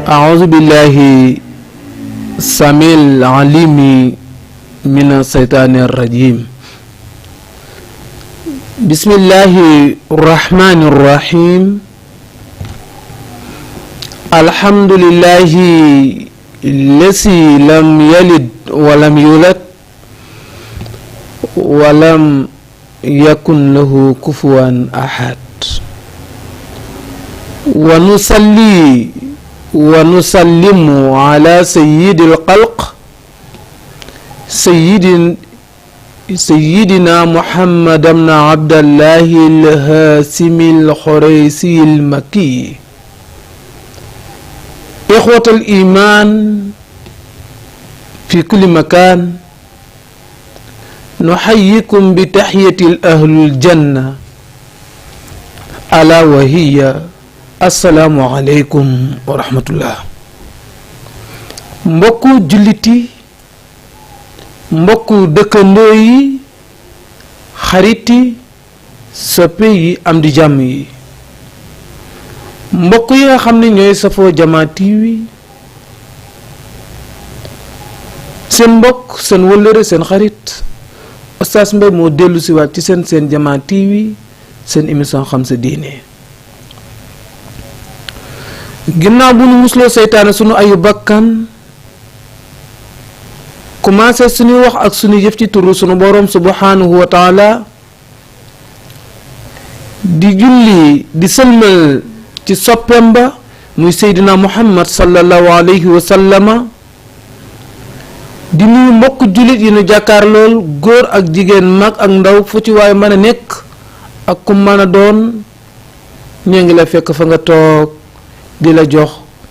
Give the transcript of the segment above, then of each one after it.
أعوذ بالله السميع العليم من الشيطان الرجيم. بسم الله الرحمن الرحيم. الحمد لله الذي لم يلد ولم يولد ولم يكن له كفوا أحد. ونصلي ونسلم على سيد الخلق سيدنا محمد بن عبد الله الهاشم الخريسي المكي. إخوة الإيمان في كل مكان، نحييكم بتحية أهل الجنة ألا وهي السلام عليكم ورحمة الله. mbokku julliti, mbokku dëkkandoo yi, xarit yi, soppe yi, am di jàmm yi, mbokk yi nga xam ne ñooy safoo Jamaa TV, seen mbokk, seen wëllëre, seen xarit Oustaz Mbaye moo dellu si waat ci seen Jamaa TV, seen émission xam sa diine. ginnaaw bu nu musloo seytaane sunu ayu bakkan, commencé suñuy wax ak suñu jëf ci turu sunu boroom subhanahu wa taala, di julli di sëlmal ci soppem ba muy seydina muhammad sallallahu alayhi wa sallama, di nuyu mbokk jullit yi nu jàkkaar lool, góor ak jigéen, mag ak ndaw, fu ci waaye mën a nekk ak ku mën a doon, ñoo ngi la fekk fa nga toog di la jox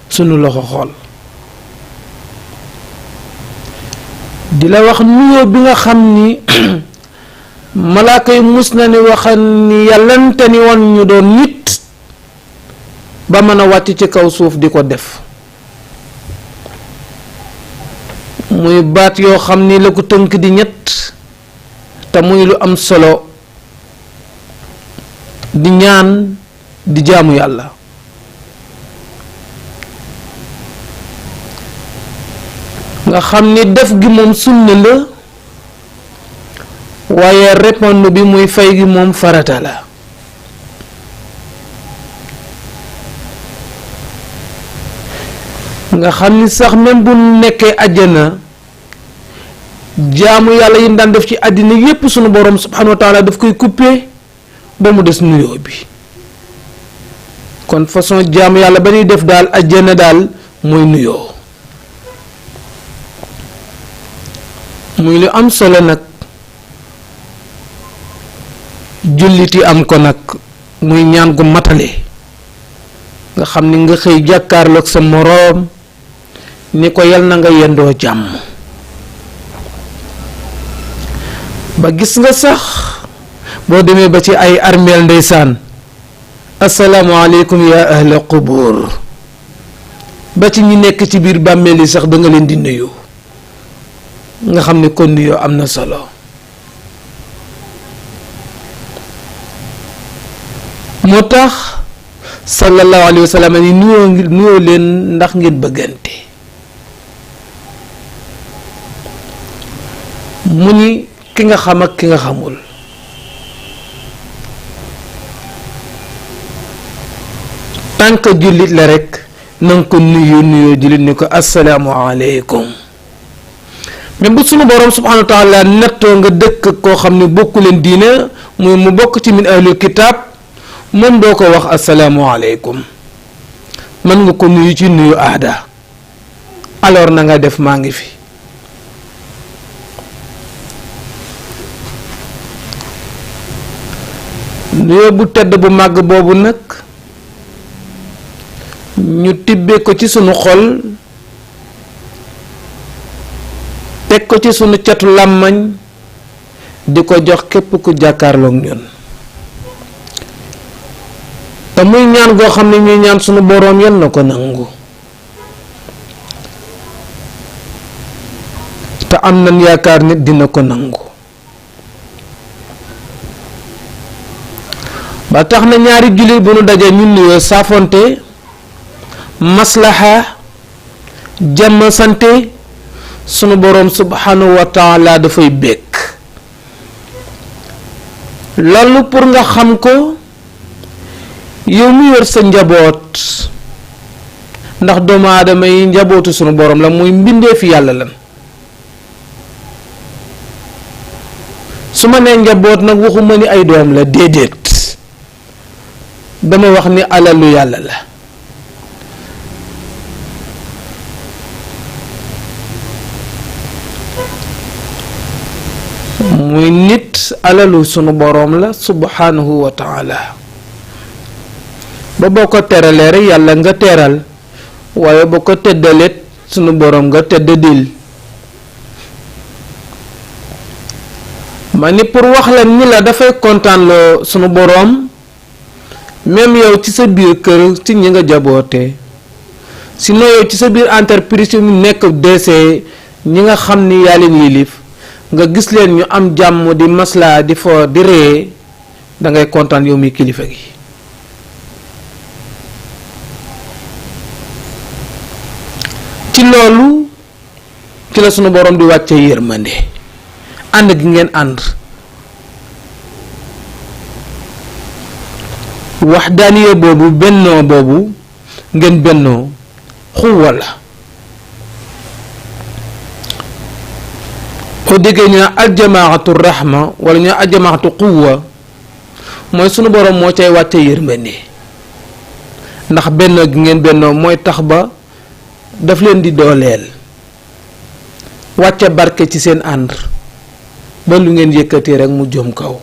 sunu loxo xool, di la wax nuyoo bi nga xam ni malaaka yi mus na ni waxan ni yàllante ni woon ñu doon nit ba mën a wàcc ci kaw suuf di ko def, muy baat yoo xam ni la ko tënk di ñett, te muy lu am solo, di ñaan, di jaamu yàlla. nga xam ni def gi moom sunna la, waaye répondre bi muy fay gi moom farata la. nga xam ni sax même bu nekkee àjjana, jaamu yàlla yi daan def ci àddina yépp sunu borom subhanahu wa taala daf koy coupé ba mu des nuyoo bi. kon façon jaamu yàlla ba ñuy def daal àjjana daal mooy nuyoo. muy lu am solo nag, julliti am ko nag, muy ñaan gu matale, nga xam ni nga xëy jàkkaarloog sa moroom ni ko yal na nga yendoo jàmm. ba gis nga sax boo demee ba ci ay armeel ndeysaan, asalaamaaleykum yaa ahla qubur, ba ci ñi nekk ci biir bàmmeel yi sax da nga leen di nuyu, nga xam ne kon nuyoo am na solo. moo tax sallallahu alayhi wa sallam ni nuyoo leen ndax ngeen bëggante. mu ni ki nga xam ak ki nga xamul, tànk jullit la rek na nga ko nuyoo jullit ni ko assalaamu aleykum. même bu sunu borom subhanahu wa taala nettoo nga dëkk koo xam ne bokku leen diine, muy mu bokk ci min ahlul kitaab, moom doo ko wax assalaamu aleykum, mën nga ko nuyu ci nuyu aada, alors na nga def maa ngi fi. nuyoo bu tedd bu màgg boobu nag ñu tibbee ko ci sunu xol, teg ko ci sunu catu làmmañ, di ko jox képp ku jàkkaarloog ñun, te muy ñaan goo xam ne ñuy ñaan sunu boroom yal na ko nangu, te am nañ yaakaar nit dina ko nangu. ba tax na ñaari jullit bu nu dajee ñun nuyoo saafonte maslaha jàmm sante sunu boroom subhanahu wa taala dafay bekk loolu pour nga xam ko yow mi yor sa njaboot ndax doomu aadama yi njabootu sunu boroom la muy mbindee fi yàlla lan su ma nee njaboot nag waxuma ni ay doom la déedéet dama wax ni alalu yàlla la muy nit alalu sunu boroom la subhanahu wa taala ba boo ko teralee rek yàlla nga teral waaye boo ko teddalet sunu boroom nga teddadil ma ni pour wax la ni la dafay kontaan loo sunu boroom même yow ci sa biir kër ci ñi nga jaboote sinon yow ci sa biir entreprise mu nekk DC ñi nga xam ni yaa leen yilif nga gis leen ñu am jàmm di maslaa di fo di ree dangay kontaan yow mi kilifa gi ci loolu ci la sunu boroom di wàcce yërmande ànd gi ngeen ànd waxdaaniye boobu bennoo boobu ngeen bennoo xuwa la boo déggee ñu ne aljamaatu rahma wala ñu ne aljamaatu quwwa mooy sunu boroom moo cay wàcce yërmande ndax bennoo gi ngeen bennoo mooy tax ba daf leen di dooleel wàcce barke ci seen ànd ba lu ngeen yëkkati rek mu jëm kaw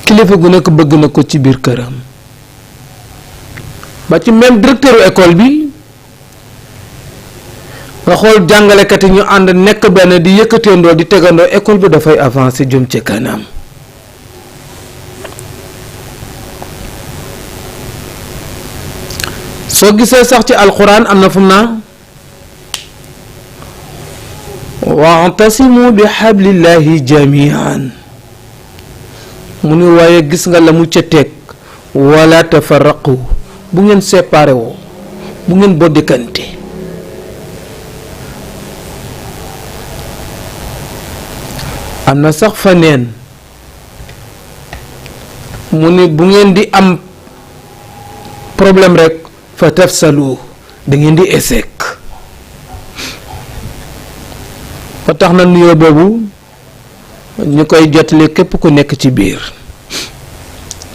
kilifa gu nekk bëgg na ko ci biir këram ba ci même directeuru école bi nga xool jàngalekat yi ñu ànd nekk benn di yëkkateendoo di tegandoo école bi dafay avancer jëm ci kanam soo gisee sax ci alquran am na fu mu naa wa'tasimu bi hablillahi jami'an mu ni waaye gis nga la mu ca teg wala tafarraqu bu ngeen séparé woo bu ngeen boddikante am na sax fa neen mu ni bu ngeen di am problème rek fa tafsalu da ngeen di échec ba tax na nuyoo boobu ñu koy jotale képp ku nekk ci biir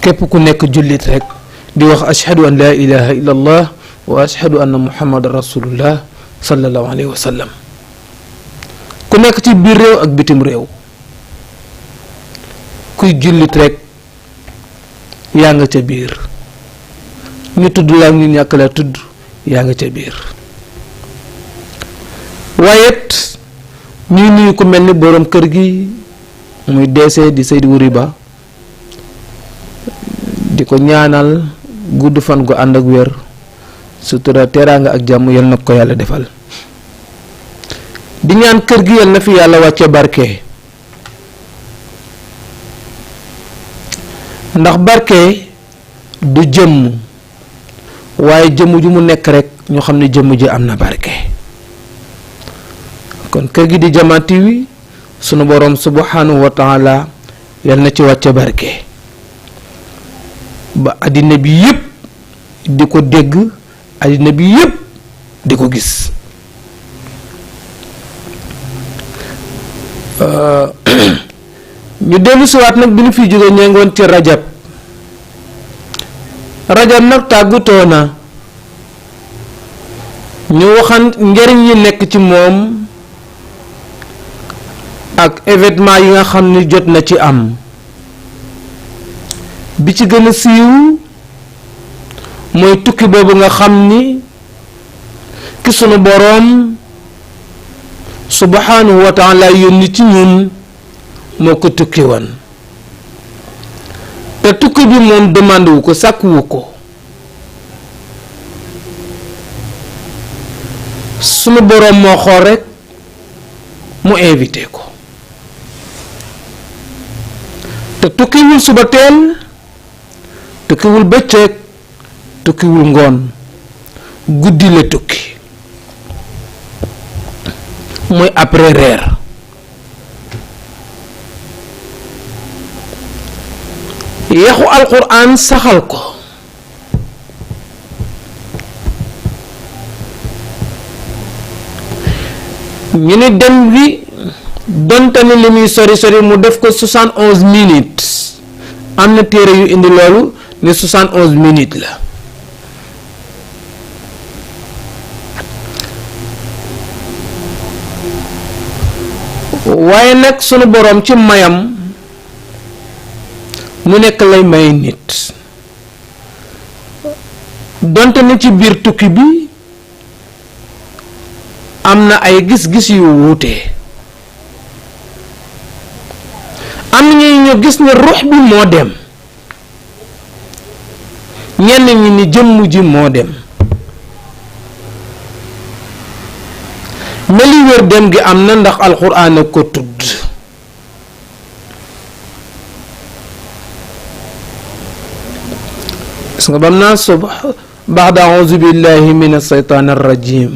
képp ku nekk jullit rek di wax ashhadu an la ilaha illa allah wa ashhadu anna muhammadan rasulullah sallallahu alayhi wa sallam ku nekk ci biir réew ak bitim réew kuy jullit rek yaa nga ca biir ñu tudd la ñu ñàkk la tudd yaa nga ca biir waaye ñuy nuyu ku mel ni boroom kër gi muy DC di Seydi Wuri Ba di ko ñaanal gudd fan gu ànd ak wér sutura teraanga ak jàmm yal na ko yàlla defal di ñaan kër gi yal na fi yàlla wàcce barke ndax barke du jëmm waaye jëmm ju mu nekk rek ñu xam ne jëmm ji am na barke kon kër gi di Jama TV sunu boroom subhanahu wa taala yal na ci wàcce barke ba àddina bi yépp di ko dégg àddina bi yépp di ko gis ñu dellu siwaat nag bi ñu fi jóge ñee ngoon ci rajab nag tàggutoo na ñu waxan njariñ yi nekk ci moom ak événement yi nga xam ni jot na ci am bi ci gën a siiw mooy tukki boobu nga xam ni ki sunu boroom subhanahu wa taala yónni ci ñun moo ko tukki woon te tukki bi moom demande wu ko sàkkuwu ko sunu boroom moo xool rekk mu invité ko te tukkiwul suba teel tukkiwul bëccëg tukkiwul ngoon guddi la tukki mooy après reer yaxu alquran saxal ko ñu ni dem bi donte ni li muy sori sori mu def ko 71 minutes am na téere yu indi loolu ne 71 minutes la waaye nag sunu boroom ci mayam mu nekk lay may nit donte ni ci biir tukki bi am na ay gis-gis yu wuute am na ñu gis ne ruux bi moo dem ñenn ñi ni jëmm ji moo dem meli wér dem gi am na ndax alxuraan a ko tudd gis nga bam naa بعد أعوذ بالله من الشيطان الرجيم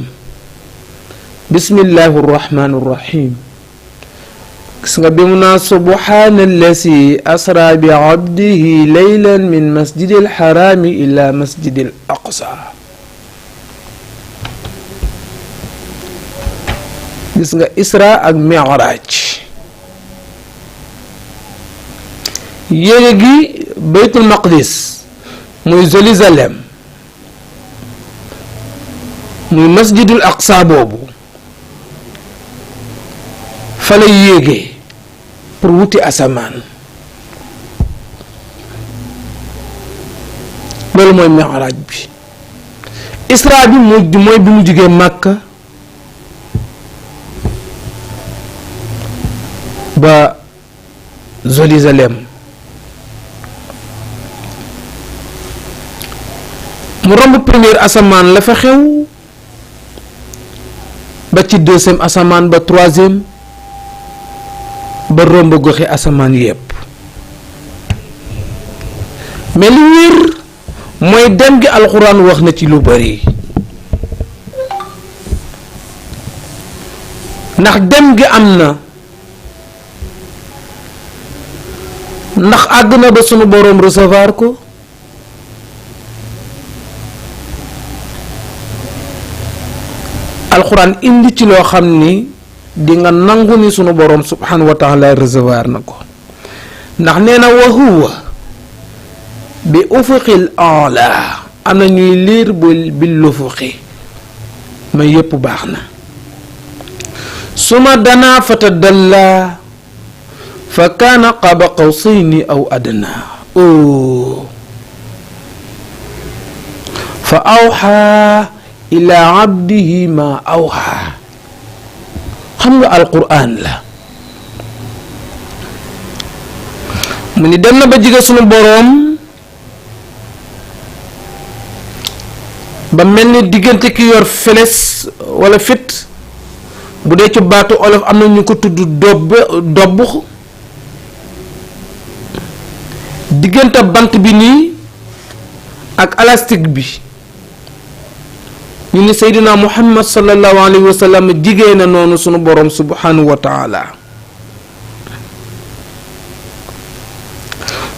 بسم الله الرحمن الرحيم بمنا سبحان الذي أسرى بعبده ليلا من مسجد الحرام إلى مسجد الأقصى إسراء ak Mi'raj yéegi Baytul Maqdis muy Jérusalem muy masjidul aqsa boobu fa la yéegee pour wuti asamaan loolu mooy mi'raaj bi isra bi mooy bi mu jógee Makka ba Jérusalem mu romb première asamaan la fa xew ba ci deuxième asamaan ba troisième ba romb goxi asamaan yépp mais li wér mooy dem gi alxuraan wax na ci lu bari ndax dem gi am na ndax àgg na ba sunu boroom recevoir ko alxuraan indi ci loo xam ni di nga nangu ni sunu boroom subhanahu wa taala recevoir na ko ndax nee na wa huwa bi ufuqil a'la am na ñuy liir bil ufuqi mais yépp baax na suma danaa fatadalla fa kaana qaaba qawsayni aw adnaa fa awxaa ila abdihi ma awxaa xam nga alquran la mu ni dem na ba jige sunu boroom ba mel ni diggante ki yor feles wala fit bu dee ci baatu olof am na ñu ko tudd dobb diggante bant bi nii ak élastique bi ñu ni Seydina Muhammad sallallahu alayhi wa sallam jigée na noonu sunu boroom subhanahu wa taala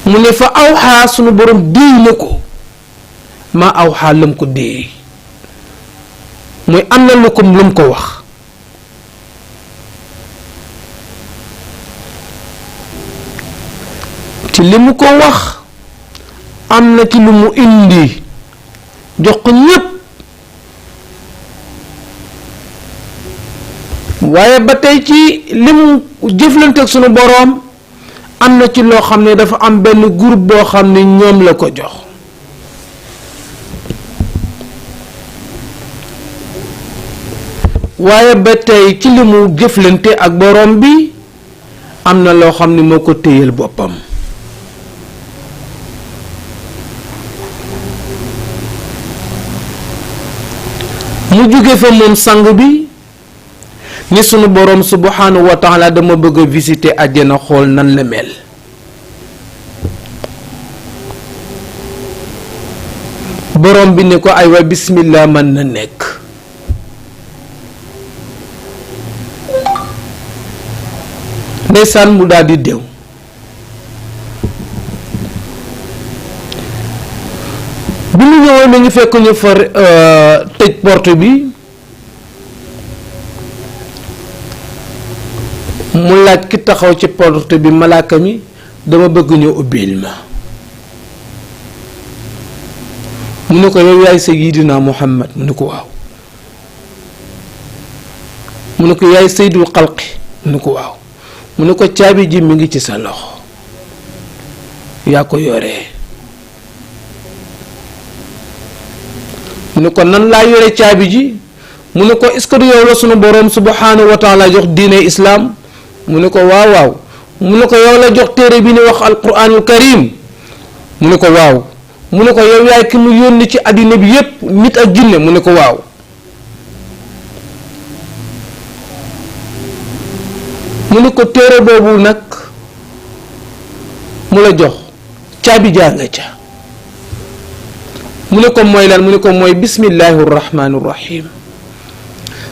mu ne fa awxaa sunu boroom déey na ko maa awxaa lam ko déey mooy am na lu ko lam ko wax ci li mu ko wax am na ci lu mu indi jox ko ñépp waaye ba tey ci li mu jëflante ak sunu boroom am na ci loo xam ne dafa am benn groupe boo xam ne ñoom la ko jox waaye ba tey ci li mu jëflante ak boroom bi am na loo xam ne moo ko téyel boppam mu jóge fa moom sang bi ni sunu boroom subhanahu wa taala dama bëgg a visiter àjjana xool nan la mel borom bi ne ko aywa bismillah mën na nekk. ndeysaan mu daal di déw bi mu ñëwee mi ngi fekk ñu far tëj porte bi mu laaj ki taxaw ci porte bi malaaka mi dama bëgg ñu ubbil ma mu ne ko yow yaay sayyidina Muhammad mu ne ko waaw mu ne ko yaay sayyidul xalqi mu ne ko waaw mu ne ko caabi ji mi ngi ci sa loxo yaa ko yoree mu ne ko nan laa yore caabi ji mu ne ko est-ce que du yow la sunu boroom subhanahu wa taala jox diine islaam mu ne ko waaw waaw mu ne ko yow la jox téere bi ni wax alquranul karim mu ne ko waaw mu ne ko yow yaay ki mu yónni ci àddina bi yépp nit ak jinne mu ne ko waaw mu ne ko téere boobu nag mu la jox caabi jaa nga ca mu ne ko mooy lan mu ne ko mooy bismillahi rahmaani rahim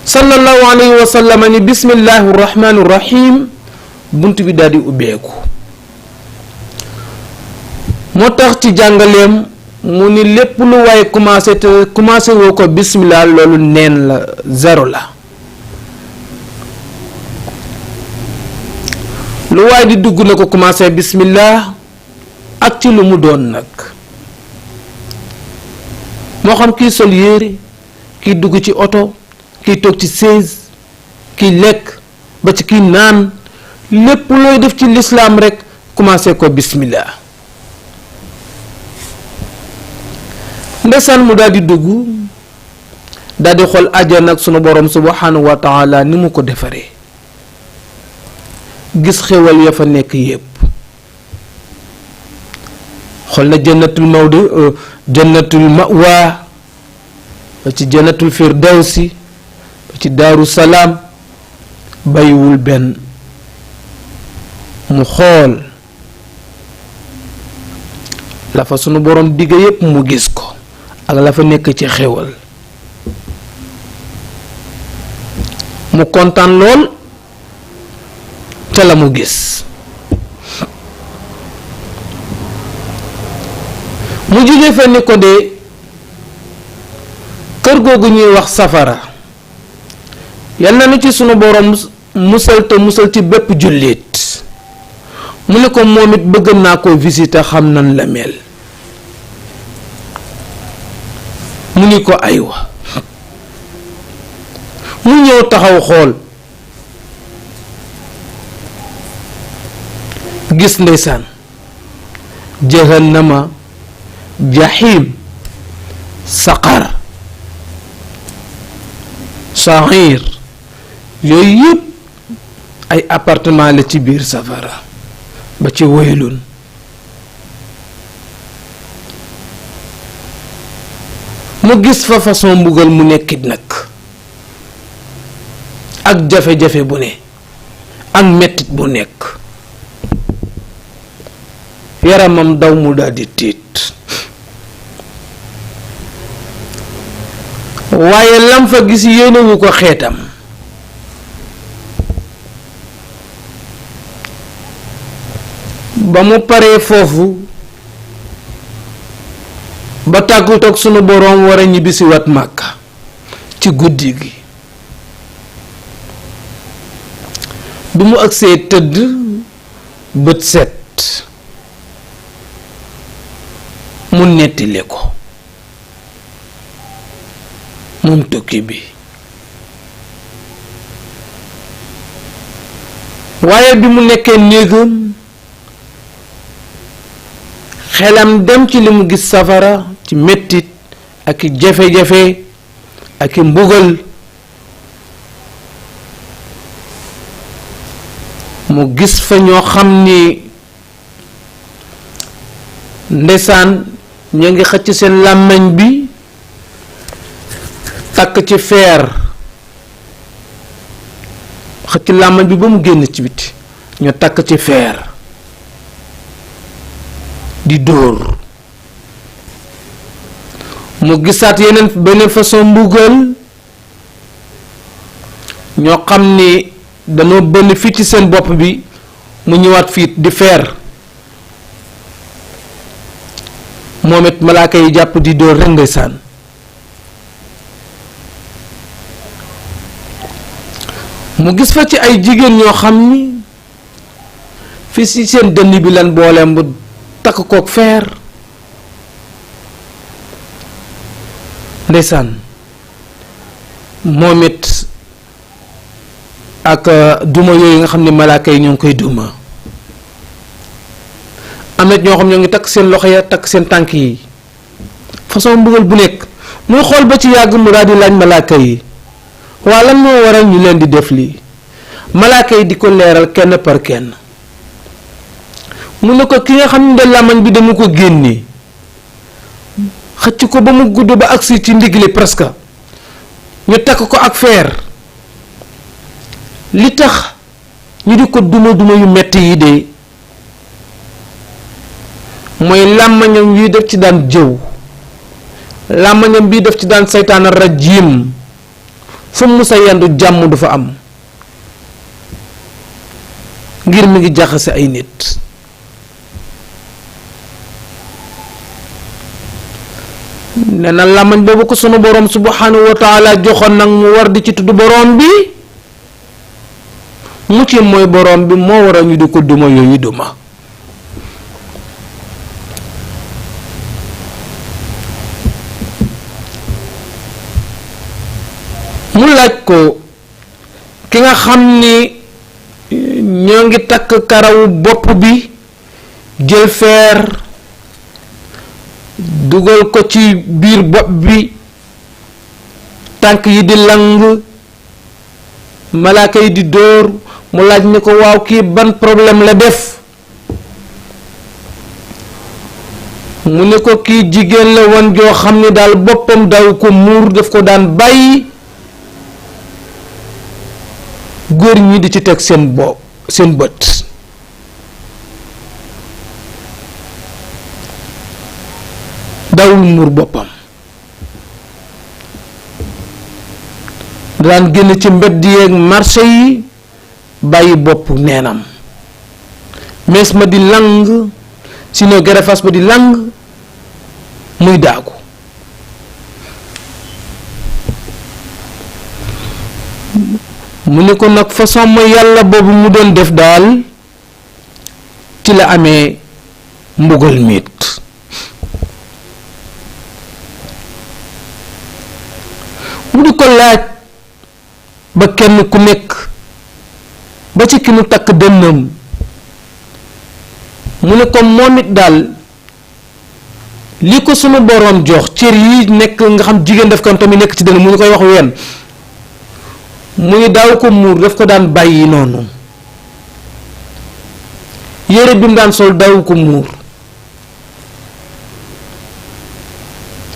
sallallahu alayhi wa sallam ni bismillahi rahmaani rahim bunt bi daal di ubbeeku moo tax ci jàngaleem mu ni lépp lu waaye commencé te commencé woo ko bismillah loolu neen la zéro la lu waaye di dugg na ko commencé bismillah ak ci lu mu doon nag moo xam kii sol yére kii dugg ci oto kii toog ci chaise kii lekk ba ci kii naan lépp looy def ci lislaam rek commencé ko bismillah ndeysaan mu daal di dugg daal di xool àjjana ak sunu borom subhanahu wa taala ni mu ko defaree gis xewal ya fa nekk yépp xool na jannatul mawdi jannatul mawa ba ci jannatul firdawsi ba ci daaru salaam bàyyiwul benn mu xool la fa sunu borom digg yépp mu gis ko ak la fa nekk ci xewal mu kontaan lool te la mu gis mu jóge fa ni ko de kër googu ñuy wax safara yal na nu ci sunu borom musal te musal ci bépp jullit mu ne ko moom it bëgg naa ko visiter xam nan la mel mu ni ko aywa mu ñëw taxaw xool gis ndeysaan jahannama jahim saqar saxiir yooyu yëpp ay appartement la ci biir safara ba ci waylun mu gis fa façon mbugal mu nekkit nag ak jafe-jafe bu ne ak mettit bu nekk yaramam daw mu daldi tiit waaye lam fa gis yéenewu ko xeetam ba mu paree foofu ba tàggu toog sunu boroom war a ñibbisi wat Màkka ci guddi gi bi mu agsee tëdd bët set mu nettali ko moom tukki bi waaye bi mu nekkee néegam xelam dem ci li mu gis safara ci mettit ak i jafe-jafe ak i mbugal mu gis fa ñoo xam ni ndeysaan ñu ngi xëcc seen làmmiñ bi takk ci feer xëcc làmmiñ bi ba mu génn ci biti ñu takk ci feer mu gisaat yeneen beneen façon mbugal ñoo xam ni dañoo bënn fii ci seen bopp bi mu ñëwaat fii di feer moom it malaaka yi jàpp di dóor rek ndeysaan mu gis fa ci ay jigéen ñoo xam ni fii ci seen dënn bi lan booleem bu takk kook feer ndeysaan moom it ak duma yooyu nga xam ne malaaka yi ñoo ngi koy duma am na ñoo xam ñoo ngi takk seen loxo ya takk seen tànk yi façon mbugal bu nekk muy xool ba ci yàgg mu daal di laaj malaaka yi waa lan moo waral ñu leen di def lii malaaka yi di ko leeral kenn par kenn mu ne ko ki nga xam ne làmmiñ bi dama ko génne xëcc ko ba mu gudd ba agsi ci ndigli presque ñu takk ko ak feer li tax ñu di ko duma yu metti yi de mooy làmmiñam yi def ci daan jëw làmmiñam bii def ci daan saytaana rajim fu mu sa yendu jàmm du fa am ngir mi ngi jaxase ay nit nee na làmmiñ boobu ko sunu boroom subhanahu wa taala joxoon nag mu war di ci tudd boroom bi mu ci mooy boroom bi moo war a ñu di ko duma yooyu duma mu laaj ko ki nga xam ni ñoo ngi takk karawu bopp bi jël feer dugal ko ci biir bopp bi tànk yi di lang malaaka yi di dóor mu laaj ni ko waaw kii ban problème la def mu ne ko kii jigéen la woon joo xam ni daal boppam daw ko muur daf ko daan bàyyi góor ñi di ci teg seen bët dawul muur boppam daan génn ci mbedd yeeg marché yi bàyyi bopp neenam mees ma di lang sinon gerefas ba di lang muy daagu mu ne ko nag façon ma yàlla boobu mu doon def daal ci la amee mbugal miit mu di ko laaj ba kenn ku nekk ba ci ki mu takk dënnam mu ne ko moom it daal li ko sunu boroom jox cër yi nekk nga xam jigéen daf ko tamit nekk ci dënn mu ñu koy wax ween mu ngi daaw ko muur daf ko daan bàyyi noonu yére bi mu daan sol daaw ko muur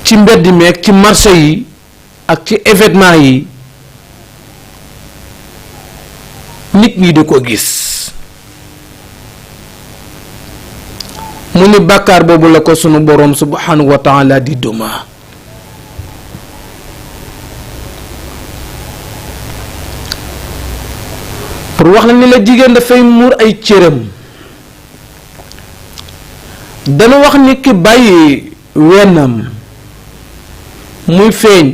ci mbedd meek ci marché yi ak ci événement yi nit ñi di ko gis mu ni bàkkaar boobu la ko sunu boroom subhanahu wa taala di duma pour wax la ni la jigéen dafay muur ay cëram dana wax ni ki bàyyi wennam muy feeñ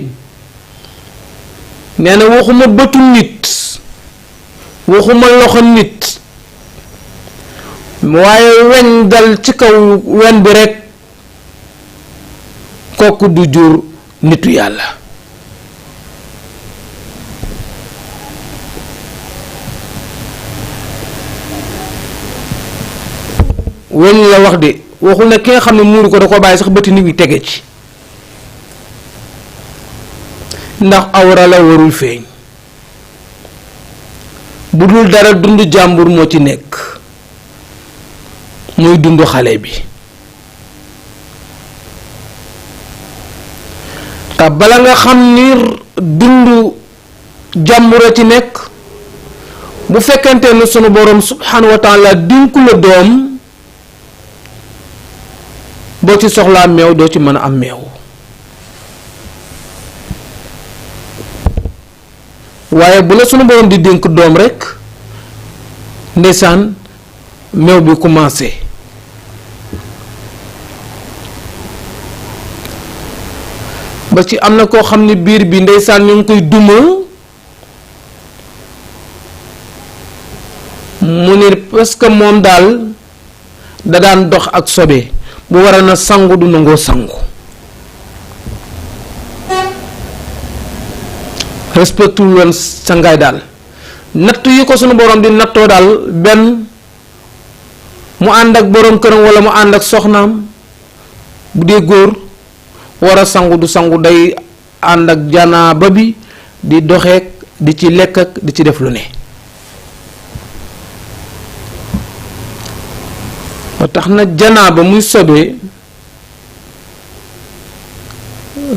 nee na waxuma bëtu nit waxuma loxo nit waaye weñ dal ci kaw wen bi rekk kooku du jur nitu yàlla weñ la wax de waxul ne ki nga xam ne muuru ko da ko bàyyi sax bëti nit ñi tege ci ndax awra la warul feeñ bu dul dara dund jàmbur moo ci nekk muy dund xale bi te bala nga xam ni dund jàmbur a ci nekk bu fekkente ne sunu boroom subhanahu wa taala dinku la doom boo ci soxlaa meew doo ci mën a am meew waaye bu la sunu borom di dénk doom rek ndeysaan meew bi commencé ba ci am na koo xam ne biir bi ndeysaan ñu ngi koy duma mu ne parce que moom daal da daan dox ak sobe bu war a na sangu du nangoo sangu respecté woon sangaay daal natt yi ko sunu borom di nattoo daal benn mu ànd ak borom këram wala mu ànd ak soxnaam bu dee góor war a sangu du sangu day ànd ak janaaba bi di doxeek di ci lekk ak di ci def lu ne ba tax na janaaba muy sobee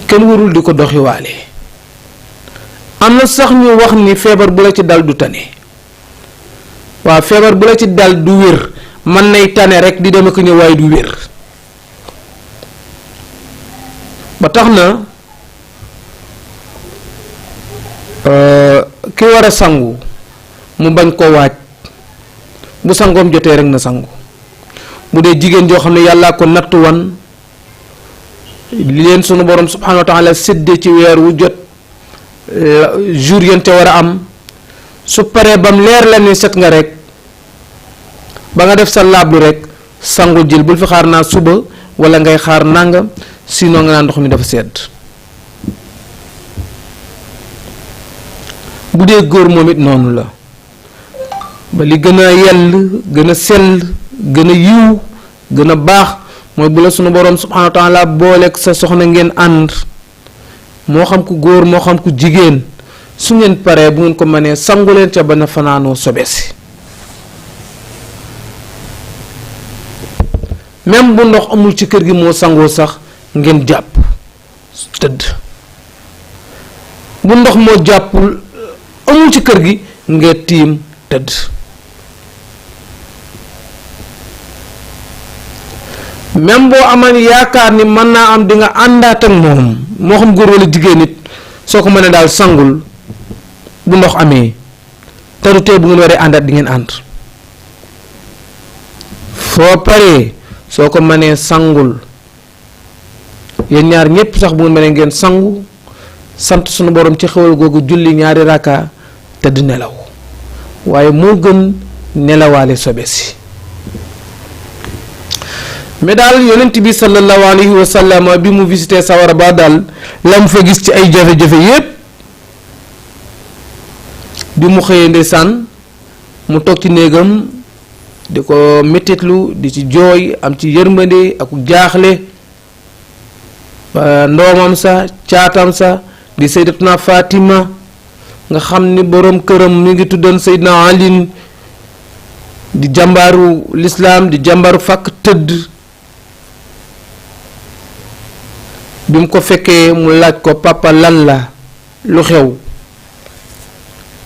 kenn warul di ko doxiwaale am na sax ñu wax ni feebar bu la ci dal du tane waaw feebar bu la ci dal du wér mën nay tane rek di dem ak ñëw waaye du wér ba tax na ki war a sangu mu bañ koo waaj bu sangoom jotee rek na sangu bu dee jigéen joo xam ne yàllaa ko nattu wan li leen sunu borom subhanahu wa taala séddee ci weer wu jot jour yente war a am su paree bam leer la ni set nga rek ba nga def sa laablu rek sangu jël bul fi xaar naa suba wala ngay xaar nangam sinon nga naan ndox mi dafa sedd bu dee góor moom it noonu la ba li gën a yell gën a sell gën a yiw gën a baax mooy bu la sunu borom subhanahu wa taala booleeg sa soxna ngeen ànd moo xam ku góor moo xam ku jigéen su ngeen paree bu ngeen ko mënee sangu leen ca ba na fanaanoo sobe si même bu ndox amul ci kër gi moo sangoo sax ngeen jàpp tëdd bu ndox moo jàppul amul ci kër gi ngeen tiim tëdd même boo amaan yaakaar ni mën naa am di nga àndaat ak moom moo xam góor wala jigéen nit soo ko mënee daal sangul bu ndox amee te du tee bu ngeen waree àndaat di ngeen ànd foo paree soo ko mënee sangul yéen ñaar ñépp sax bu ngeen mënee ngeen sangu sant sunu borom ci xewal googu julli ñaari raka te di nelaw waaye moo gën nelawaale sobe si mais daal yonent bi sallallahu alayhi wa sallam bi mu visité sawara ba daal la mu fa gis ci ay jafe-jafe yépp bi mu xëyee ndeysaan mu toog ci néegam di ko mettitlu di ci jooy am ci yërmande ak jaaxle ndoomam sa caatam sa di sayyidatuna Fatima nga xam ni boroom këram mi ngi tuddoon Seydina Ali di jàmbaaru lislaam di jàmbaaru fàkk tëdd bi mu ko fekkee mu laaj ko papa lan la lu xew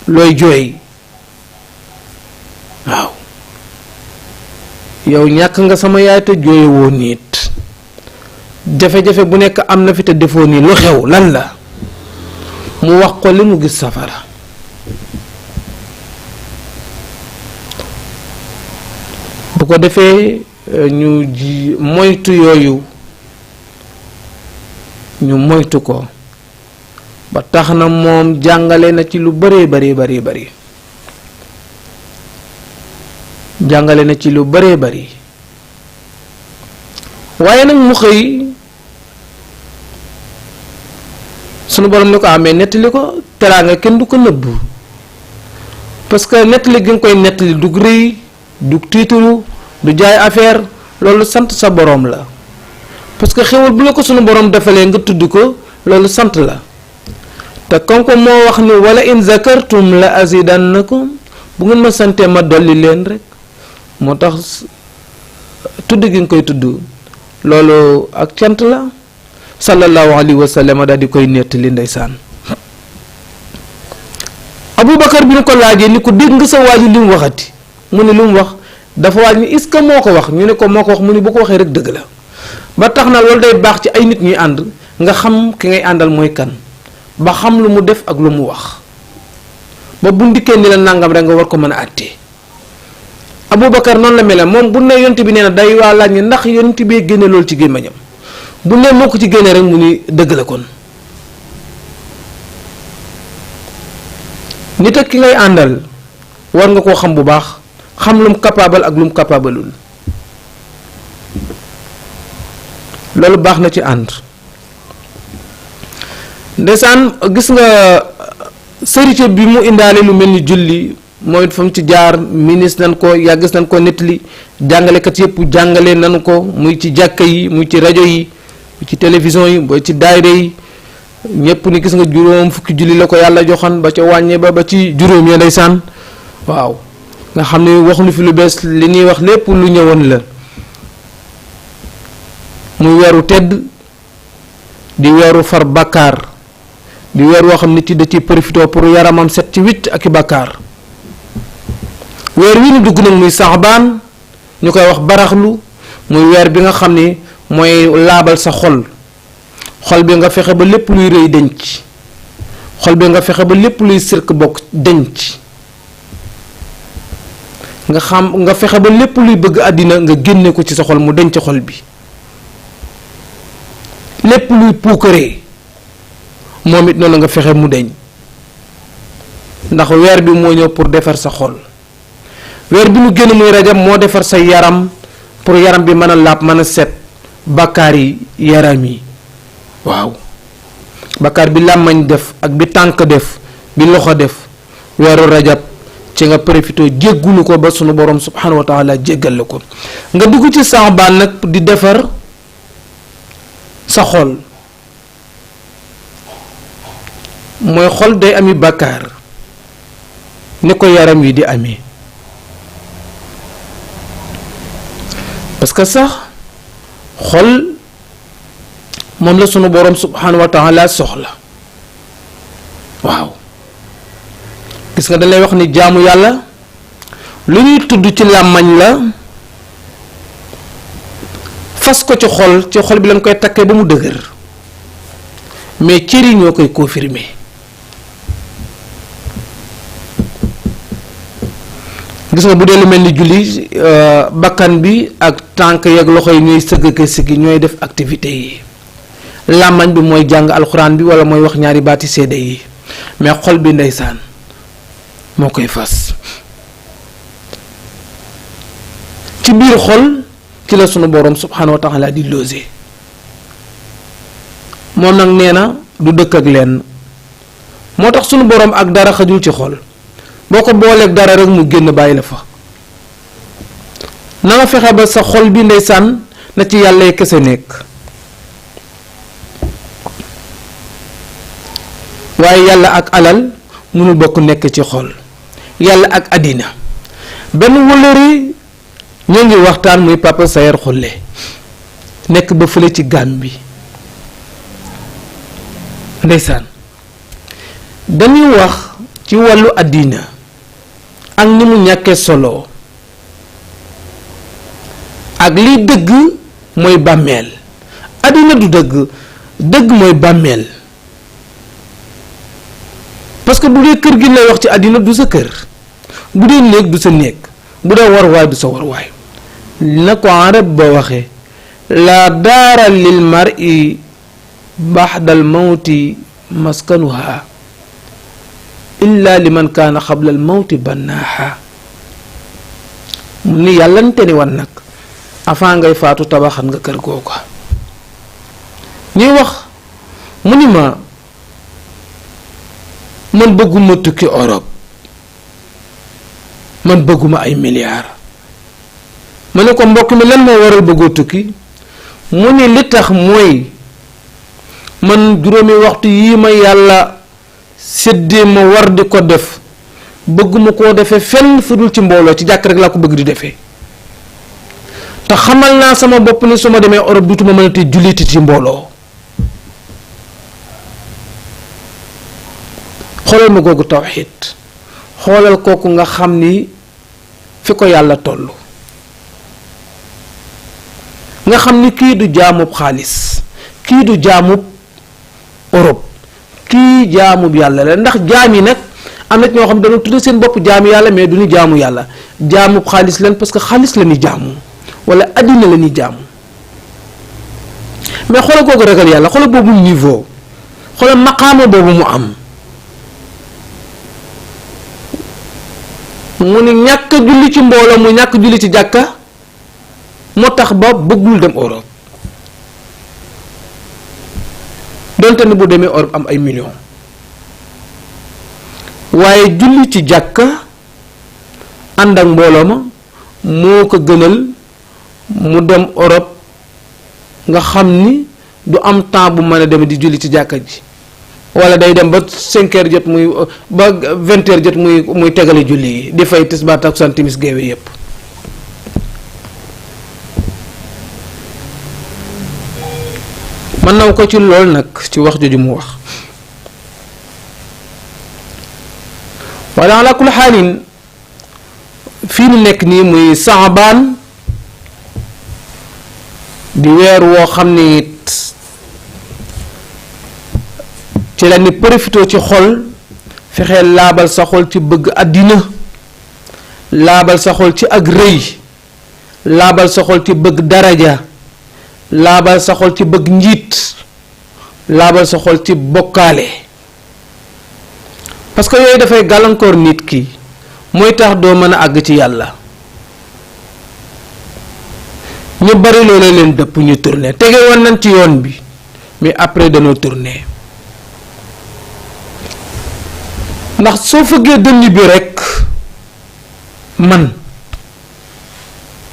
looy jooy waaw yow ñàkk nga sama yaay te jooye woo nit jafe-jafe bu nekk am na fi te defoo nii lu xew lan la mu wax ko li mu gis safara bu ko defee ñu moytu yooyu ñu moytu ko ba tax na moom jàngale na ci lu bëree bari jàngale na ci lu bëree bari waaye nag mu xëy sunu borom ni ko amee nettali ko teraanga kenn du ko nëbb parce que nettali gi nga koy nettali du rëy du tiitaru du jaay affaire loolu sant sa borom la parce que xewal bu la ko sunu borom defalee nga tudd ko loolu sant la te kon ko moo wax ni wala in zakartum la azidannakum bu ngeen ma santee ma dolli leen rek moo tax tudd gi nga koy tudd loolu ak cant la sallallahu alayhi wa sallam daal di koy nettali ndeysaan Aboubacar bi ñu ko laajee ni ko dégg nga sa waaju li mu waxati mu ne lu mu wax dafa waaj ni est-ce que moo ko wax ñu ne ko moo ko wax mu ne bu ko waxee rek dëgg la ba tax na loolu day baax ci ay nit ñuy ànd nga xam ki ngay àndal mooy kan ba xam lu mu def ak lu mu wax ba bu ndikkee ni la nangam rek nga war ko mën a àttee. Aboubacar noonu la mel moom bu ne yonent bi nee na day waa laaj ni ndax yonent bee génne loolu ci gémmañam bu ne moo ko ci génne rek mu ni dëgg la kon. nit ak ki ngay àndal war nga koo xam bu baax xam lum capable ak lum capableul loolu baax na ci ànd. ndeysaan gis nga sërite bi mu indaale lu mel ni julli mooy fa mu ci jaar ministre nan ko yàggis nan ko nettali jàngalekat yëpp jàngale nanu ko muy ci jàkka yi muy ci rajo yi muy ci télévision yi ba ci daayira yi ñëpp ni gis nga juróom fukki julli la ko yàlla joxoon ba ca wàññee ba ci juróom ya ndeysaan waaw nga xam ne waxuñu fi lu bees li ñuy wax lépp lu ñëwoon la muy weeru tedd di weeru far bàkkaar di weer woo xam nit yi da ciy profité pour yaramam set ci wicc ak i bàkkaar weer wi ñu dugg nag muy saxbaan ñu koy wax baraxlu muy weer bi nga xam ni mooy laabal sa xol bi nga fexe ba lépp luy rëy denc xol bi nga fexe ba lépp luy sirk bokk denc nga fexe ba lépp luy bëgg àddina nga génne ko ci sa xol mu denc xol bi lépp luy puukaree moom it noonu nga fexe mu deñ ndax weer bi moo ñëw pour defar sa xol weer bi ñu génn muy rajab moo defar sa yaram pour yaram bi mën a laab mën a set bàkkaar yi yaram yi waaw bàkkaar bi làmmañ def ak bi tànk def bi loxo def weeru rajab ci nga profité jéggulu ko ba sunu borom subhanahu wa taala jéggal la ko nga dugg ci saxbaan nag di defar sa xol mooy xol day ami bàkkaar ni ko yaram wi di amee parce que sax xol moom la sunu borom subhanahu wa taala soxla waaw gis nga dañ lay wax ni jaamu yàlla lu ñuy tudd ci làmmañ la fas ko ci xol bi lañ koy takkee ba mu dëgër mais cër yi ñoo koy confirmer gis nga bu dee lu mel ni julli bakkan bi ak tànk yeeg loxo yi ñooy sëgg ka sëggi ñooy def activité yi làmmañ bi mooy jàng alxuraan bi wala mooy wax ñaari baati seede yi mais xol bi ndeysaan moo koy fas ci biir xol ci la sunu borom subhanahu wa taala di logé moom nag nee na du dëkk ak lenn moo tax sunu borom ak dara xajul ci xol boo ko booleeg dara rek mu génn bàyyi la fa na nga fexe ba sa xol bi ndeysaan na ci yàlla kese nekk waaye yàlla ak alal mënul bokk nekk ci xol yàlla ak àddina benn wëllëri ñoo ngi waxtaan muy Papa Sayer Xulle nekk ba fële ci Gàmbi ndeysaan dañuy wax ci wàllu àddina ak ni mu ñàkkee solo ak liy dëgg mooy bàmmeel àddina du dëgg mooy bàmmeel parce que bu dee kër gi lay wax ci àddina du sa kër bu dee néeg du sa néeg bu dee warwaay du sa warwaay na ko arab ba waxee la daara lil mar'i baxdal mawti maskanuha illa liman kaana xabla al mawti bannaaha mu ni yàllante ni wan nag avant ngay faatu tabaxan nga kër googa ñuy wax mu ni ma man bëgguma tukki Europe man bëgguma ay milliards ma ne ko mbokk mi lan moo waral bëggoo tukki mu ni li tax mooy man juróomi waxtu yii ma yàlla séddee ma war di ko def bëgguma koo defee fenn fu dul ci mbooloo ci jàkk rek laa ko bëgg di defee te xamal naa sama bopp ni su ma demee Europe dutuma mën a te julliti ci mbooloo xoolal ma googu tawxiid xoolal kooku nga xam ni fi ko yàlla toll nga xam ni kii du jaamub xaalis kii du jaamub Europe kii jaamub yàlla la ndax jaam yi nag am na ñoo xam dañoo tudde seen bopp jaamu yàlla mais du ñu jaamu yàlla jaamu xaalis leen parce que xaalis la ñuy jaamu wala addina la ñuy jaamu mais xoolal kooku ragal yàlla xoolal boobu niveau xoolal maqaama boobu mu am mu ni ñàkk julli ci mbooloo mu ñàkk julli ci jàkka moo tax ba bëggul dem Europe donte ne bu demee Europe am ay millions waaye julli ci jàkka ànd ak mbooloo ma moo ko gënal mu dem Europe nga xam ni du am temps bu mën a dem di julli ci jàkka ji wala day dem ba 5 heures jot muy ba 20 heures jot muy tegale julli yi di fay tisbaar takkusaan timis géewe yépp mën naw ko ci lool nag ci wax jooju mu wax wala ala kulli xaalin fii nu nekk nii muy saabaan di weer woo xam ni it ci la ni profité ci xol fexee laabal sa xol ci bëgg àddina laabal sa xol ci ak rëy laabal sa xol ci bëgg daraja laabal sa xol ci bëgg njiit laabal sa xol ci bokkaale parce que yooyu dafay gàllankoor nit ki mooy tax doo mën a àgg ci yàlla ñu bari loolu leen dëpp ñu tourné tege woon nañ ci yoon bi mais après dañoo tourné ndax soo fëggee dënn bi rekk man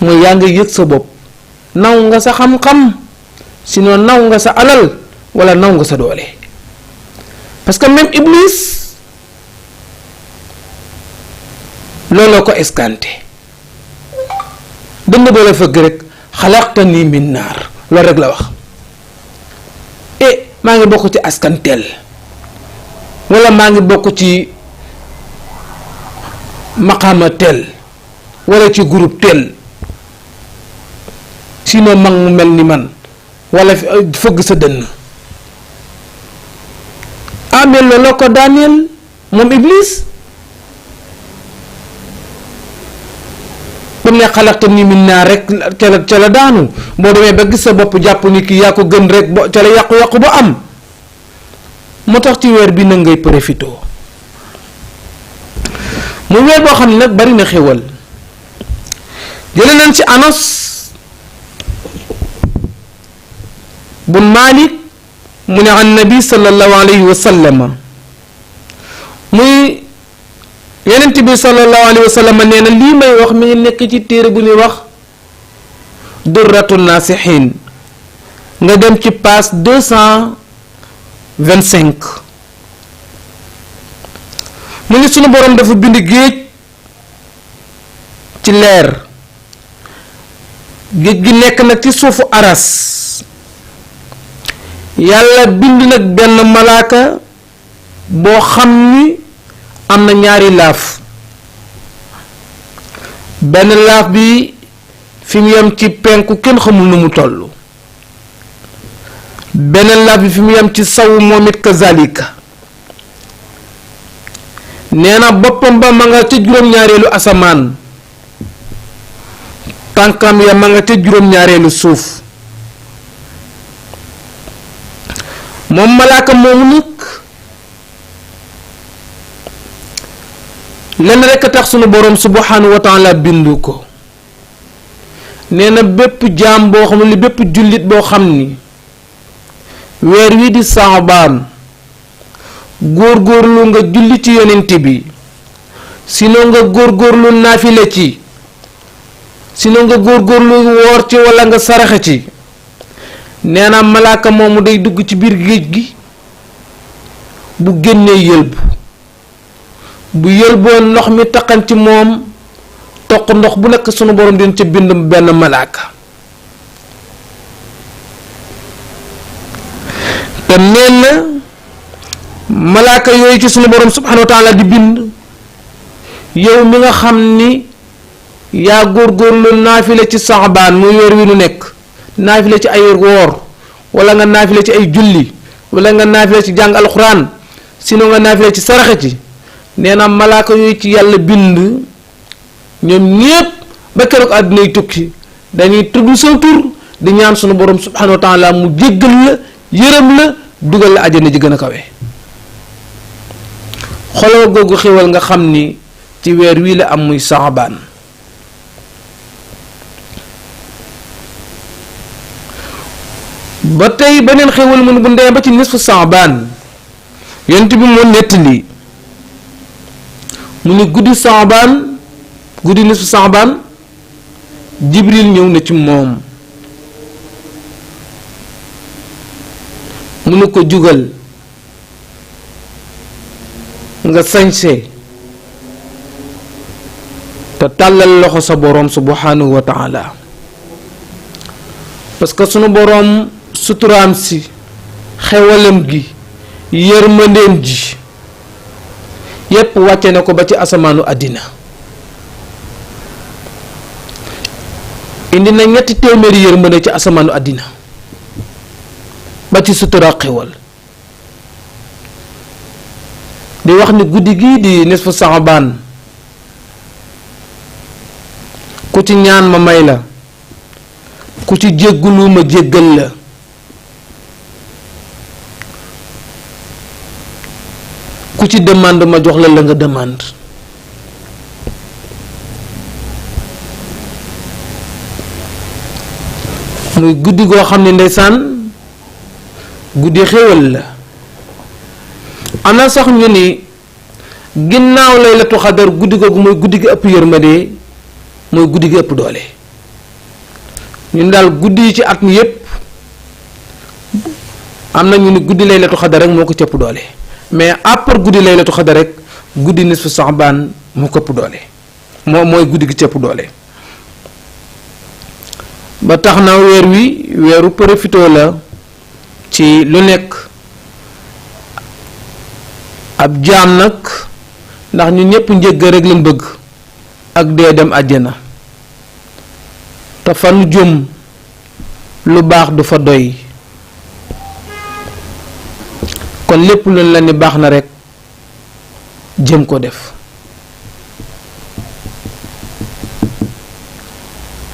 mooy yaa ngi yëg sa bopp naw nga sa xam-xam sinon naw nga sa alal walla naw nga sa doole parce que même Iblis looloo ko escanté dënn boo la fëgg rek xalaqtani min naar loolu rek la wax maa ngi bokk ci askan tel walla maa ngi bokk ci maqaama tel walla ci groupe tel sinon mag mu mel ni man walla fëgg sa dënn amee looloo ko daaneel moom Iblis ba mu ne xalaqtani min naar rek ca la daanu boo demee ba gis sa bopp jàpp ni ki yaa ko gën rek ba ca la yàqu-yàqu ba am moo tax ci weer bi na ngay profité mu weer boo xam ne nag bari na xéwal jële nañ ci Anas bun Malik mu ne an nabi sallallahu alayhi wa sallama muy yenent bi sallallahu alayhi wa sallam nee na lii may wax mi ngi nekk ci téere bu ñuy wax durratu naasixiin nga dem ci page 225 mu ngi sunu boroom dafa bind géej ci leer géej gi nekk nag ci suufu aras yàlla bind nag benn malaaka boo xam ni am na ñaari laaf benn laaf bi fi mu yem ci penku kenn xamul nu mu toll beneen laaf bi fi mu yem ci sawu moom it kazalika nee na boppam ba ma nga ca juróom-ñaareelu asamaan tànkam ya ma nga ca juróom-ñaareelu suuf moom malaaka moomu nag lenn rekk a tax sunu boroom subhanahu wa taala bindu ko nee na bépp jaam boo xam ne bépp jullit boo xam ni weer wi di saabaan góorgóorlu nga julli ci yonent bi sinon nga góorgóorlu naafile ci sinon nga góorgóorlu woor ci walla nga saraxe ci nee na malaaka moomu day dugg ci biir géej gi bu génnee yëlbu bu yëlboo ndox mi taqan ci moom toq ndox bu nekk sunu borom dina ca bind benn malaaka te nee na malaaka yooyu ci sunu borom subhanahu wa taala di bind yow mi nga xam ni yaa góorgóorlu naafile ci saxbaan muy weer wi nu nekk naafile ci ay woor wala nga naafile ci ay julli wala nga naafile ci jàng alxuraan sinon nga naafile ci saraxe ci nee na malaaka yooyu ci yàlla bind ñoom ñépp ba keroog àddina yi tukki dañuy tudd sa tur di ñaan sunu borom subhanahu wa taala mu jéggal la yërëm la dugal la àjjana ji gën a kawe. xoloo googu xéwal nga xam ni ci weer wii la am muy saabaan. ba tey beneen xéwal mu bu ndee ba ci nisfu saabaan yonent bi moo nettali mu ni guddi saabaan guddi nisfu saabaan jibril ñëw na ci moom mu ne ko jugal nga sañse te tàllal loxo sa boroom subhanahu wa taala parce que sunu boroom suturaam si xewalam gi yërmandeem ji yépp wàcce na ko ba ci asamaanu àddina indi na 300 yërmande ci asamaanu àddina ba ci sutura xewal di wax ni guddi gii di nisfu saabaan ku ci ñaan ma may la ku ci jéggulu ma jéggal la ku ci demande ma jox la la nga demande muy guddi goo xam ne ndeysaan guddi xéwal la am na sax ñu ni ginnaaw laylatu xadar guddi googu mooy guddi gi ëpp yërmande mooy guddi gi ëpp doole ñun daal guddi yi ci at mi yépp am na ñu ni guddi laylatu xadar rek moo ko cëpp doole mais après guddi laylatu xadar rek guddi nisfu saabaan moo ko ëpp doole mooy guddi gi cëpp doole ba tax na weer wi weeru profitoo la ci lu nekk ab jaam nag ndax ñu ñépp njëgg rek lañ bëgg ak dee dem àjjana te fa nu jëm lu baax du fa doy kon lépp lu la ni baax na rek jëm ko def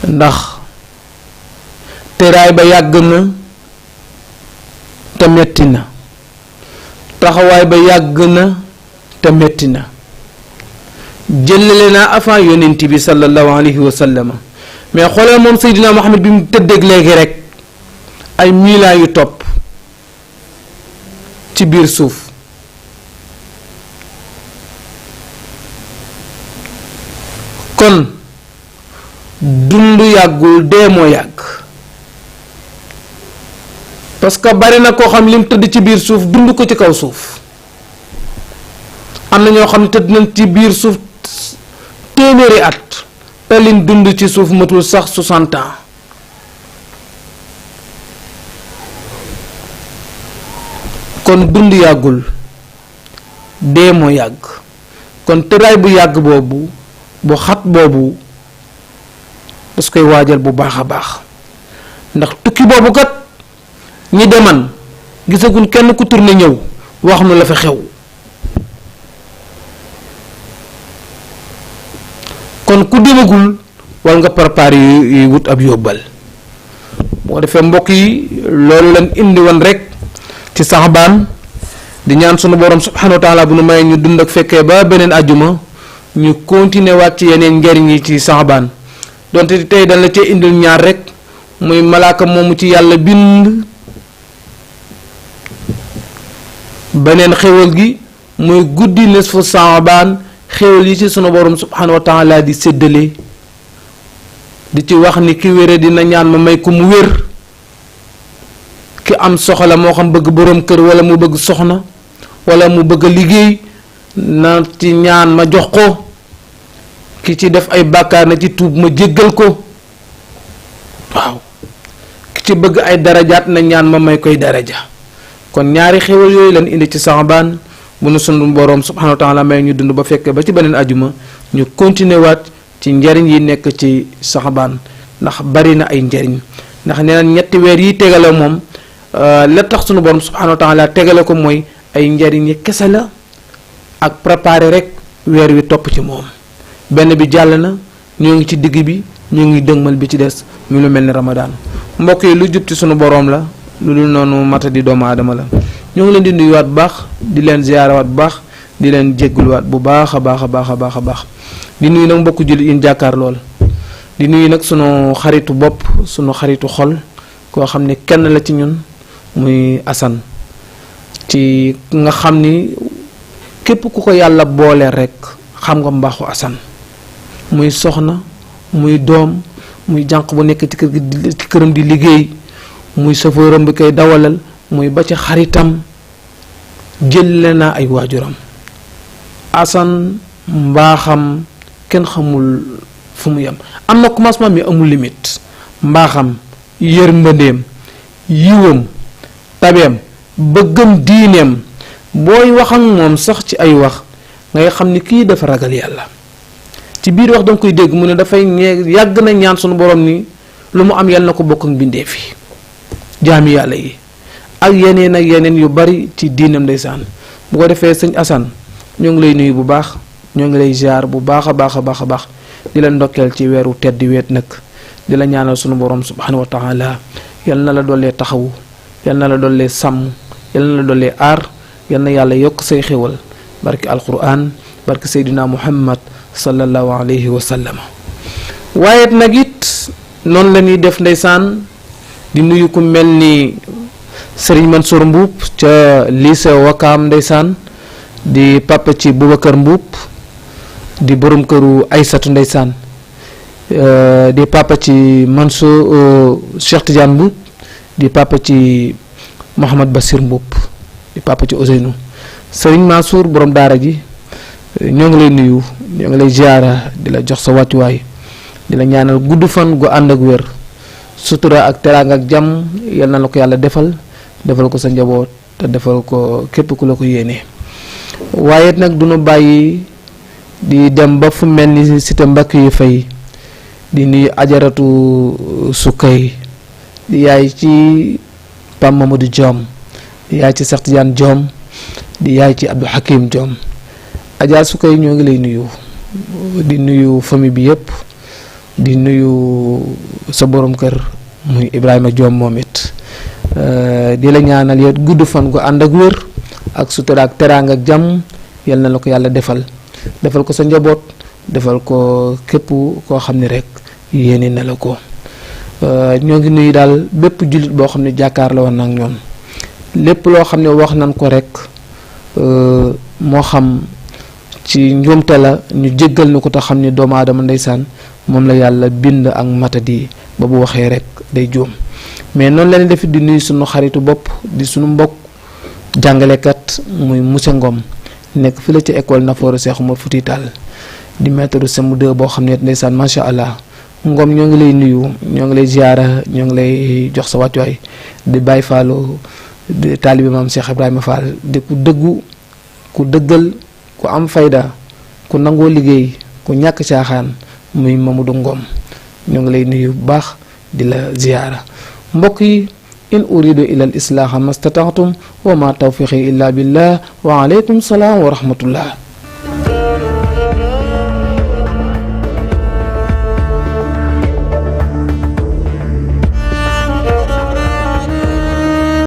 ndax teraay ba yàgg na te metti na taxawaay ba yàgg na te metti na jëlale naa avant yonent bi sallallahu alayhi wa sallam mais xoolee moom Seydina Muhammad bi mu tëddeeg léegi rek ay miilaa yu topp ci biir suuf kon dund yàggul dee moo yàgg parce que bari na koo xam lim tëdd ci biir suuf dund ko ci kaw suuf am na ñoo xam ne tëdd nañ ci biir suuf téeméeri at te liñ dund ci suuf matul sax 60 ans kon dund yàggul dee moo yàgg kon tëraay bu yàgg boobu bu xat boobu das koy waajal bu baax a baax ndax tukki boobu kat ñi deman gisagul kenn ku tourné ñëw wax nu la fa xew kon ku demagul war nga préparer yi wut ab yóbbal boo defee mbokk yi loolu lañ indi woon rek ci saxbaan di ñaan sunu borom subhanahu wa taala bu nu may ñu dund ak fekkee ba beneen àjjuma ñu continuer waat ci yeneen njariñ yi ci saxbaan donte tey dañ la cee indil ñaar rek muy malaaka moomu ci yàlla bind beneen xéwal gi muy guddi nisfu saabaan xéwal yi ci sunu borom subhanahu wa taala di séddale di ci wax ni ki wére dina ñaan ma may ko mu wér ki am soxla moo xam bëgg borom kër wala mu bëgg soxna wala mu bëgg liggéey na ci ñaan ma jox ko ki ci def ay bàkkaar na ci tuub ma jéggal ko waaw ki ci bëgg ay darajaat na ñaan ma may koy daraja kon ñaari xéwal yooyu lañ indi ci saxbaan bu nu sunu borom subhanahu wa taala may ñu dund ba fekk ba ci beneen ajuma ñu continuer waat ci njariñ yi nekk ci saxbaan ndax bari na ay njariñ ndax nee na ñetti weer yi tegale moom la tax sunu borom subhanahu wa taala tegale ko mooy ay njariñ yi kese la ak préparer rek weer wi topp ci moom. benn bi jàll na, ñoo ngi ci digg bi, ñoo ngi dëgmal bi ci des mu lu mel ni Ramadan. mbokk yi lu jub ci sunu boroom la, lu dul noonu mata di doomu aadama la. ñoo ngi leen di nuyuwaat bu baax, di leen ziyaarawaat bu baax, di leen jégguluwaat bu baax a baax a baax a baax a baax. di nuyu nag mbokku jullit yi jàkkaar lool, di nuyu nag sunu xaritu bopp, sunu xaritu xol, koo xam ne kenn la ci ñun, muy Assane. ci nga xam ni képp ku ko yàlla boole rek xam nga mbaaxu Assane, muy soxna, muy doom, muy jànq bu nekk ci kër gi ci këram di liggéey, muy safooram bi koy dawalal, muy ba ci xaritam, jëlle naa ay waajuram. Assane mbaaxam kenn xamul fu mu yem, am na commencement mi amul limite. mbaaxam, yërmandeem, yiwam, tabeem, bëggam diineem, booy wax ak moom sax ci ay wax ngay xam ni kii dafa ragal yàlla. ci biir wax danga koy dégg mu ne dafay yàgg na ñaan sunu borom ni lu mu am yàlla na ko bokk ak mbindeef yi, jaami yàlla yi, ak yeneen yu bari ci diinam ndeysaan. bu ko defee sëñ Assane ñoo ngi lay nuyu bu baax, ñoo ngi lay ziar bu baax a baax a baax a baax, di la ndokkeel ci weeru tedd weet nag, di la ñaanal sunu borom subhanahu wa taala yal na la dollee taxawu, yal na la dollee sàmm, yal na la dollee aar, yal na yàlla yokk say xéwal barki alquran, barki Seydina Muhammad sallallahu alayhi wa sallam. waaye nag it noonu la ñuy def ndeysaan, di nuyu ku mel ni Serigne Mansour Mbuub ca lycée Wakaam ndeysaan, di papa ci Boubacar Mbuub, di borom këru Aysatu ndeysaan, di papa ci Mansour Cheikh Tidiane Mbuub, di papa ci Mouhamad Bassir Mbuub, di papa ci Ousseynou. Serigne Mansour borom daara ji ñoo ngi lay nuyu, ñoo ngi lay ziara, di la jox sa wàccuwaay, di la ñaanal gudd fan gu ànd ak wér, sutura ak teraanga ak jàmm, yal na la ko yàlla defal ko sa njaboot, te defal ko képp ku la ko yéene. waaye nag du ñu bàyyi di dem ba fu mel ni cité mbakk yu fay, di nuyu ajaratu sukkay, di yaay ci Pam Mamadou Diom, di yaay ci Cheikh Tidiane Diom, di yaay ci Abdou Hakim Diom. Adja sukkay ñoo ngi lay nuyu, di nuyu famille bi yépp, di nuyu sa borom kër muy Ibrahima Diom moom it, di la ñaanal yow gudd fan gu ànd ak wér ak sutura ak teraanga ak jàmm, yal na la ko yàlla defal ko sa njaboot, defal ko képp koo xam ne rek yéene na la ko. ñoo ngi nuyu daal bépp jullit boo xam ne jàkkaar la woon nag ñoom, lépp loo xam ne wax nañ ko rek moo xam ci njuumte la, ñu jéggal ni ko te xam ne doomu aadama ndeysaan moom la yàlla bind ak matadi ba bu waxee rek day juum. mais noonu la ñuy def di nuyu sunu xaritu bopp, di sunu mbokk jàngalekat muy monsieur Ngom, nekk fi la ci école Nafoore Cheikh Oumar Foutiyou Tall, di maître CM2 boo xam ne ndeysaan macha allah. Ngom ñoo ngi lay nuyu, ñoo ngi lay ziara, ñoo ngi lay jox sa wàccuwaay, di Baye Fallu, di taalibi maam Cheikh Ibrahima Fall, di ku dëggu, ku dëggal, ku am fayda, ku nangoo liggéey, ku ñàkk caaxaan, muy Mamadou Ngom. ñoo ngi lay nuyu bu baax, di la ziara. mbokk yi, in uridu ila al islaaha mastata'tum wa ma tawfiqi illa billah wa alaykum salaam wa rahmatullah.